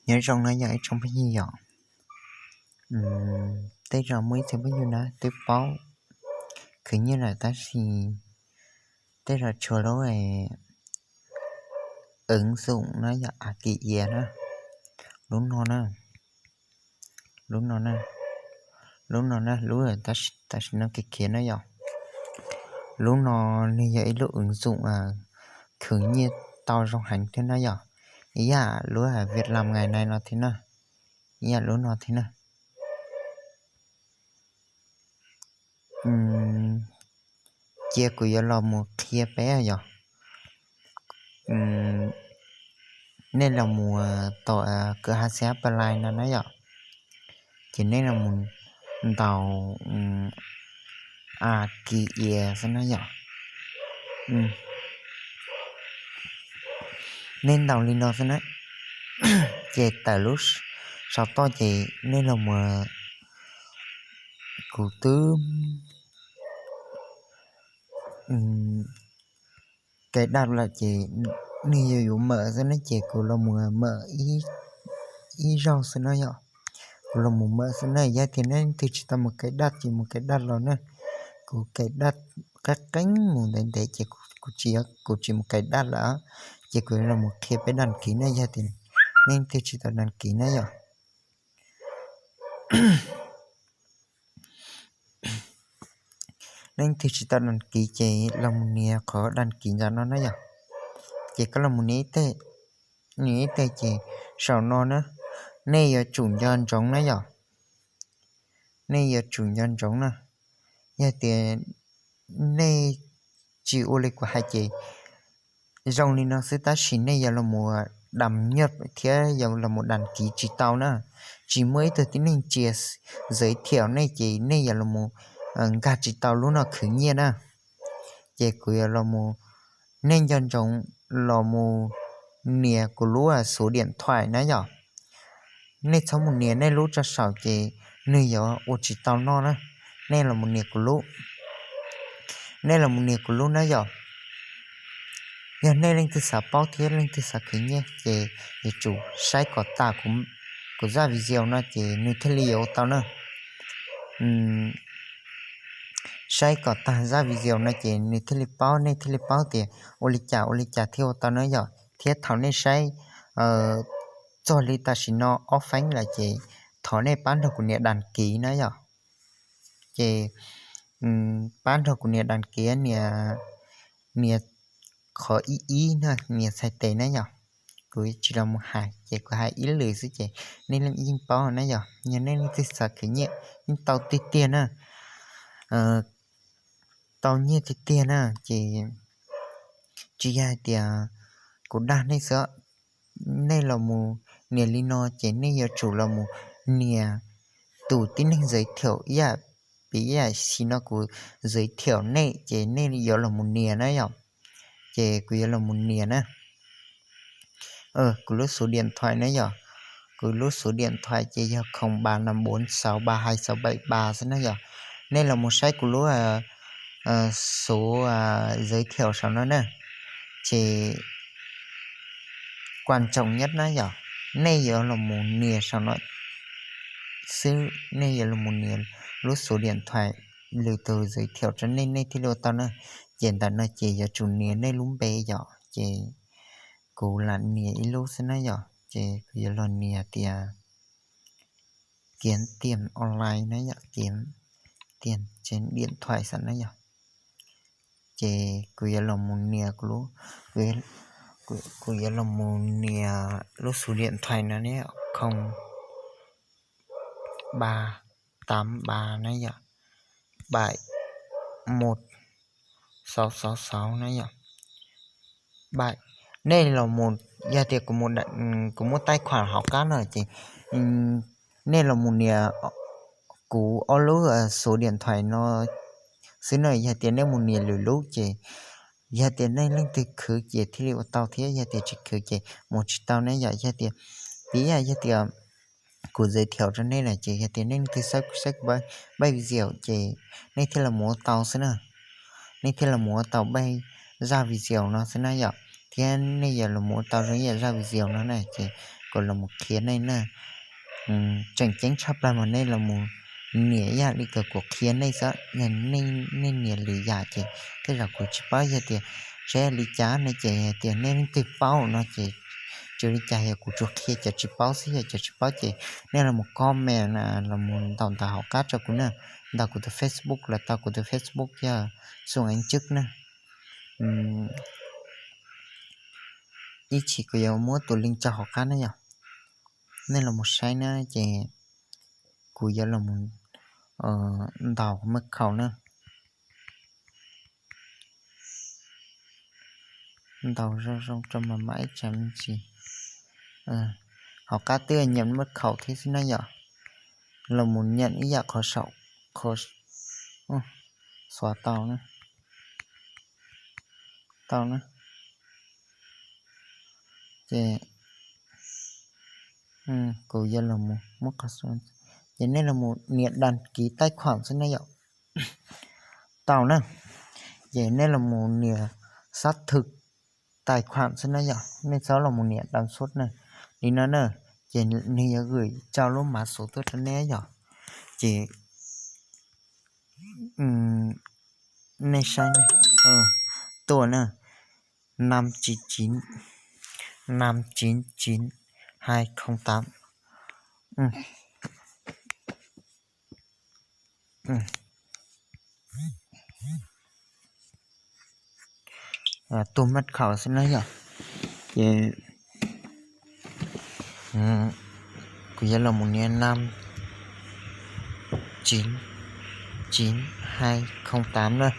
Nyob zoo no yog ib tsoom phooj ywg yom. Tej zaum muaj ib txhia phooj ywg na twb paub khwv nyiaj lawm tab sis tej zaum tshuav lub ev xoom no yog a ki ia na, lub no na, lub no na, lub no na, lub tam sim no khiav khiav na yom. Lub no nws yog ib lub ev xoom khwv nyiaj tau zoo heev thiab na yom. Ib yam lub Việt Nam ngày nay no thiab na, ib yam lub no thiab na. Cia kuv yuav los mus qhia peb yom. Nej los mus tau kawm ha xia plai no na yom, ces nej los mus ntaus a ki ia xwb na yom. Nej ntaus li no xwb na, ces tawm lub saum toj ces nej los mus, kuv twb cài đặt lawm ces nws yuav yuav mawm xwb na, ces kuv los mus mawm ib zaug xwb na yom. Kuv los mus mawm xwb na, yog tias nej leej twg tsis tau mus cài đặt ces mus cài đặt los na. Kuv cài đặt qeeb qeeb mus ntev ntev ces kuv tsis, kuv tsis mus cài đặt lawm, ces kuv los mus qhia peb đăng ký na, yog tias nej leej twg tsis tau đăng ký na yom. Nej leej twg tsis tau đăng ký ces los mus nias qhov đăng ký ntawm no na yom. Ces koj los mus nias ib teg, nias ib teg ces saum no na, nej yuav tsum nco ntsoov na yom. Nej yuav tsum nco ntsoov na, yog tias nej tsis ua li kuv hais ces zoo li no xwb, tab sis nej yuav los mus đăng nhập thiab yuav los mus đăng ký tsis tau na. Tsis muaj ib tug tib neeg tsia giới thiệu nej ces nej yuav los mus nkag tsis tau lub no khwv nyiaj na. Ces kuv yuav los mus, nej nco ntsoov los mus nias kuv lub số điện thoại na yom. Nej txhob mus nias nej lub tso saum ces nws yuav ua tsis tau noj na. Nej los mus nias kuv lub, nej los mus nias kuv lub na yom. Yog nej leej twg xav paub thiab leej twg xav khwv nyiaj ces yuav tsum saib kom tag kuv zaj video no ces nws thiaj li yuav ua tau na. Saib kom tag zaj video no ces nws thiaj li paub, nej thiaj li paub tias ua li cas ua li cas thiaj ua tau na yom. Thiab thaum nej saib txog li tam sim no ob feeb lawm ces thov nej pab nrog kuv nias đăng ký na yom. Ces pab nrog kuv nias đăng ký, nias, nias qhov ib ib na, nias txhais tes na yom. Kuv tsis los mus hais ces kuv hais ib lwm xwb ces nej leej yeej paub na yom. Yog nej leej twg xav khwv nyiaj yeej tau tiag tiag na, tau nyiaj tiag tiag na ces tsis yog hais tias kuv dag nej xwb. Nej los mus nias li no ces nej yuav tsum los mus nias tus tib neeg giới thiệu ib yam, piv ib yam si no kuv giới thiệu nej ces nej yuav los mus nias na yom. Ces kuv yuav los mus nias na. Kuv lub số điện thoại na yom, kuv lub số điện thoại ces yog không ba năm bốn sáu ba hai sáu bảy ba xwb na yom. Nej los mus saib kuv lub số giới thiệu saum no na. Ces quan trọng nhất na yom, nej yuav los mus nias saum no xwb, nej yuav los mus nias lub số điện thoại lwm tus giới thiệu rau nej, nej thiaj li ua tau na. Ces ntawm no ces yuav tsum nias nej lub npe yom, ces kuv lam nias ib lub xwb na yom, ces kuv yuav los nias tias kiếm tiền online na yom, kiếm tiền trên điện thoại xwb na yom. Ces kuv yuav los mus nias kuv lub, kuv yuav los mus nias lub số điện thoại no ne, không ba tám ba na yom, bảy một sáu sáu sáu na yom. Nej los mus, yog tias kuv muaj taij khuam hauv qab no ces nej los mus nias kuv ob lub số điện thoại no xwb na. Yog tias nej mus nias lwm lub ces yog tias nej leej twg khwv ces thiaj li ua tau thiab, yog tias tsis khwv ces mus tsis tau ne yom. Yog tias, piv yam yog tias kuv giới thiệu rau nej lawm ces yog tias nej leej twg saib kuv paj video ces nej thiaj los mus ua tau xwb na. Nej thiaj los mus ua tau paj zaj video no xwb na yom, thiab nej yuav los mus ua tau zoo ib yam zaj video no na ces kuv los mus qhia nej na. Tseem ceeb tshaj plaws mas nej los mus nias ib yam li kuv qhia nej xwb. Yog nej nias lwm yam ces tej zaum kuv tsis paub. Yog tias tsis li cas no ces hais tias nej leej twg paub no ces tsis li cas, yog kuv tsuas qhia cov tsis paub xwb. Yog cov tsis paub ces nej los mus comment los mus ntaus ntawv hauv qab rau kuv na, ntaus kuv tus Facebook los tau. Kuv tus Facebook yog Xuân Anh Chức na. Ib chim kuv yuav muab tus link tso hauv qab na yom. Nej los mus saib na ces kuv yuav los mus ntaus mật khẩu na. Ntaus zoo zoo rau maj mam ib tsam me ntsis. Hauv qab twb nyeem mật khẩu thiab xwb na yom. Los mus nyeem ib yam qhov saum, qhov, xuav tau na. Tau na. Ces kuv yuav los mus muab qhov, ces nej los mus nias đăng ký tài khoản xwb na yom. Tau na. Ces nej los mus nias xác thực tài khoản xwb na yom, nej txhob los mus nias đăng xuất na. Li no na, ces nws yuav gửi tau lub mã số tuaj rau nej yom. Ces nej saib, tuaj na, năm chín chín, năm chín chín hai không tám. Tus mật khẩu xwb na yom. Ces kuv yuav los mus nias năm chín chín hai không tám na.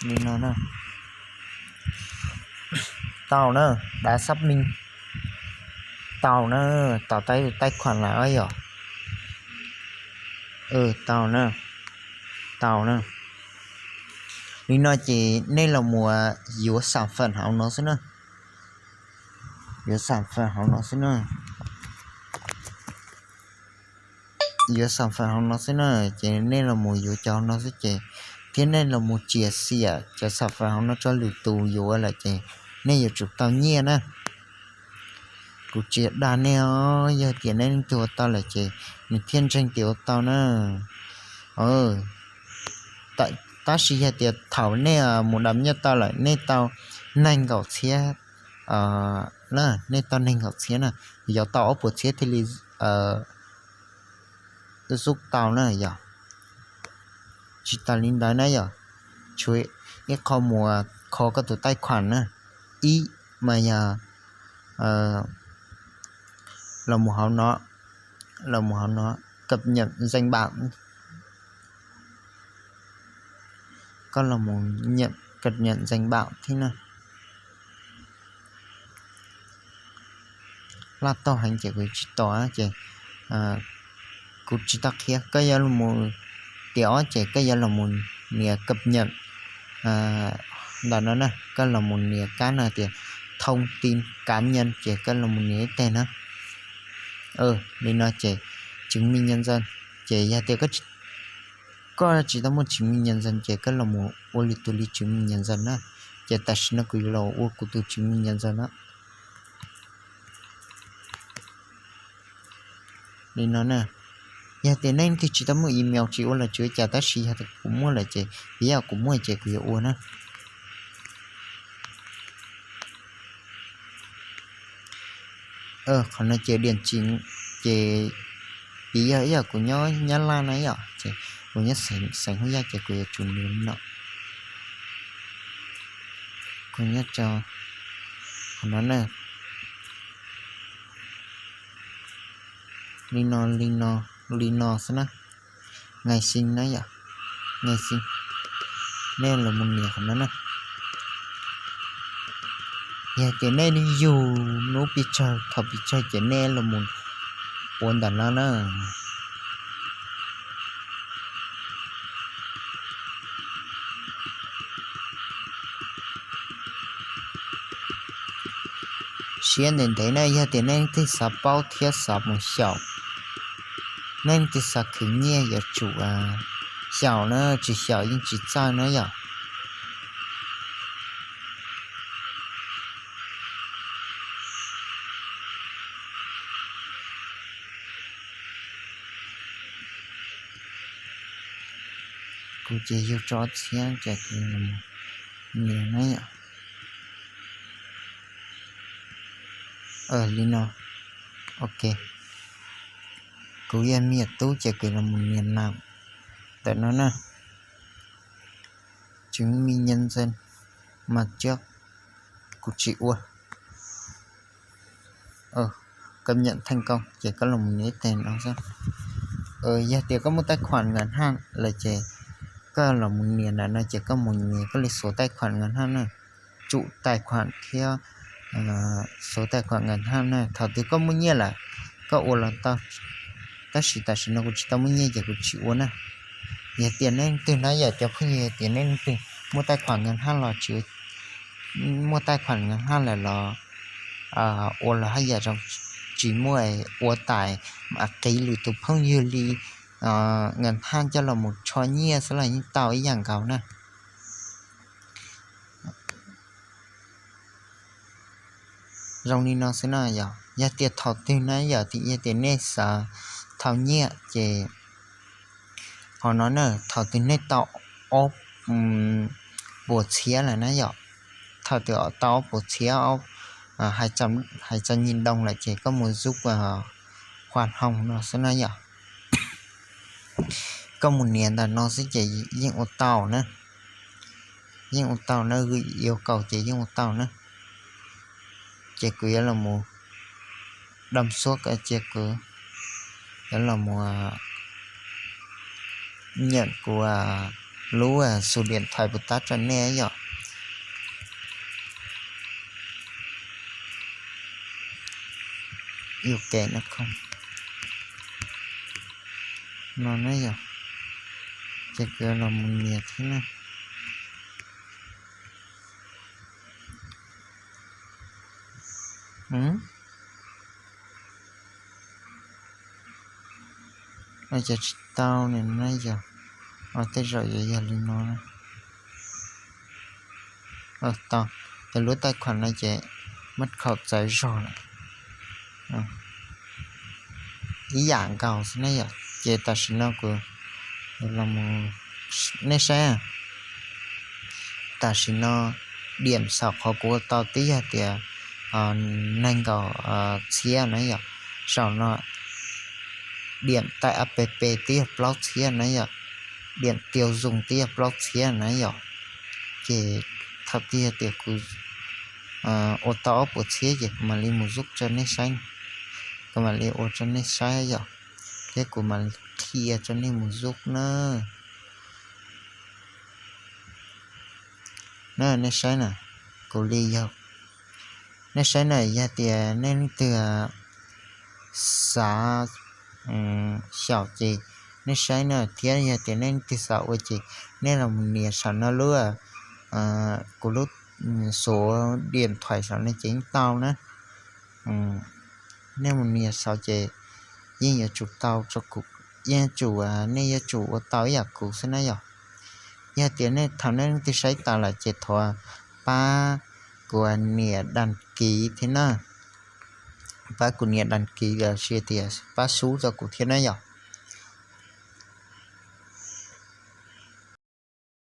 Li no na. Tau na, đã xác minh. Tau na, tau tài khoản lawm yom. Tau na, tau na. Li no ces nej los mus yuav sản phẩm hauv no xwb na. Yuav sản phẩm hauv no xwb na. Yuav sản phẩm hauv no xwb na, ces nej los mus yuav cov hauv no xwb ces, thiab nej los mus chia sẻ cov sản phẩm hauv no rau lwm tus yuav lawm ces nej yuav tsum tau nyiaj na. Kuv tsis dag nej os, yog tias nej leej twg ua tau lawm ces nws thiaj ntseeg tias ua tau na. Tab sis yog tias thaum nej mus đăng nhập tau lawm nej tau nees nkaum txhiab na, nej tau nees nkaum txhiab na, yuav tau ob puas txhiab thiaj li xub tau na yom. Tsis tas li ntawd na yom, tshuav ib qho mus kho koj tus tài khoản na, ib mas yog los mus hauv no, los mus hauv no cập nhật danh bạ, koj los mus cập nhật danh bạ thiab na. Laj tau heev ces kuv tsis tau ces kuv tsis tau qhia, koj yuav los mus tias ob ces koj yuav los mus nias cập nhật ntawm no na, koj los mus nias kab no tias thông tin cá nhân ces koj los mus nias ib teg na. Li no ces chứng minh nhân dân, ces yog tias koj tsis tau muaj chứng minh nhân dân ces koj los mus ua li tus li chứng minh nhân dân na. Ces tam sim no kuv yuav los ua kuv tus chứng minh nhân dân na. Li no na, yog tias nej leej twg tsis tau muaj email tsis ua los tsis ua cas, tab sis yog tias kuv muaj lawm ces, piv yog kuv muaj ces kuv yuav ua na. Qhov no ces địa chỉ, ces piv yog ib yam kuv nyob Nyab Laj na yom, ces kuv nyob xeev Hoob Yaj ces kuv yuav tsum nias no. Kuv nyob rau qhov no na. Li no, li no, li no xwb na. Ngày sinh na yom, ngày sinh. Nej los mus nias qhov no na. Yog tias nej yug hnub pes tsawg thaum pes tsawg ces nej los mus ua ntawm no na. Siab ntev ntev na, yog tias nej leej twg xav paub thiab xav mus xyaum, nej leej twg xav khwv nyiaj yuav tsum xyaum na, tsis xyaum yeej tsis txawj na yom. Ces yug tso ob txhiab ces kuv nias na yom. Li no. Ok. Kuv yog me nyuam tub ces kuv los mus nias na. Ntawm no na, chứng minh nhân dân, mà trước kuv tsis ua. Công nhận thành công ces koj los mus nias ib teg no xwb. Yog tias koj muaj taij khuam ngam haj lawm ces koj los mus nias ntawm no ces koj mus nias koj li xuav taij khuam ngam haj na, tsum taij khuam thiab xuav taij khuam ngam haj na. Thaum twg koj muaj nyiaj lawm koj ua los tau, tab sis tam sim no kuv tsis tau muaj nyiaj ces kuv tsis ua na. Yog tias nej leej twg na yom, cov phooj ywg, yog tias nej leej twg muaj taij khuam ngam haj los tsis, muaj taij khuam ngam haj lawm los ua los haj yam zoo, tsis muaj ua tais mam qiv lwm tus phooj ywg li ngam haj coj los mus tso nyiaj xwb los yeej tau ib yam nkaus na. Zoo li no xwb na yom. Yog tias thaum twg na yom, yog tias nej xav thau nyiaj ces hauv no na, thaum twg nej tau ob puas txhiab lawm na yom, thaum twg tau ob puas txhiab, hais txog nyiaj doo lawm ces koj mus zub hua hoo no xwb na yom. Koj mus nias ntawm no xwb ces yeej ua tau na. Yeej ua tau na, gw yuav kaus ces yeej ua tau na. Ces kuv yuav los mus dam suab cia kuv yuav los mus nyeem kuv lub xus diam thais puas tab rau nej yom. Yus kev no no na yom, ces kuv los mus nias thiab na. Cas tsis tau ne na yog, tej zaum yuav yog li no. Tau, ces lub taij khuam no ces maj khaum txawv zog lawm. Ib yam nkaus xwb na yom, ces tam sim no kuv los, nej saib, tam sim no diam saum qhov kuv ua tau twb yog tias nees nkaum txhiab na yom, saum no diam taij app twb yog plaub txhiab na yom, diam tiêu dùng twb yog plaub txhiab na yom. Ces thaum twg yog tias kuv ua tau ob puas txhiab ces kuv mam li mus zub rau nej saib, kuv mam li ua rau nej saib yom, thiab kuv mam li qhia rau nej mus zub na. Na nej saib na, kuv li yog, nej saib na, yog tias nej leej twg xav xyaum ces nej saib na, thiab yog tias nej leej twg xav ua ces nej los mus nias saum no lub, kuv lub xus diam thais saum no ces yeej tau na. Nej mus nias saum ces yeej yuav tsum tau rau kuv, yeej tsum, nej yuav tsum ua tau ib yam kuv xwb na yom. Yog tias nej thaum nej leej twg saib tas lawm ces thov pab kuv nias đăng ký thiab na, pab kuv nias đăng ký los sis tias pab sub rau kuv thiab na yom.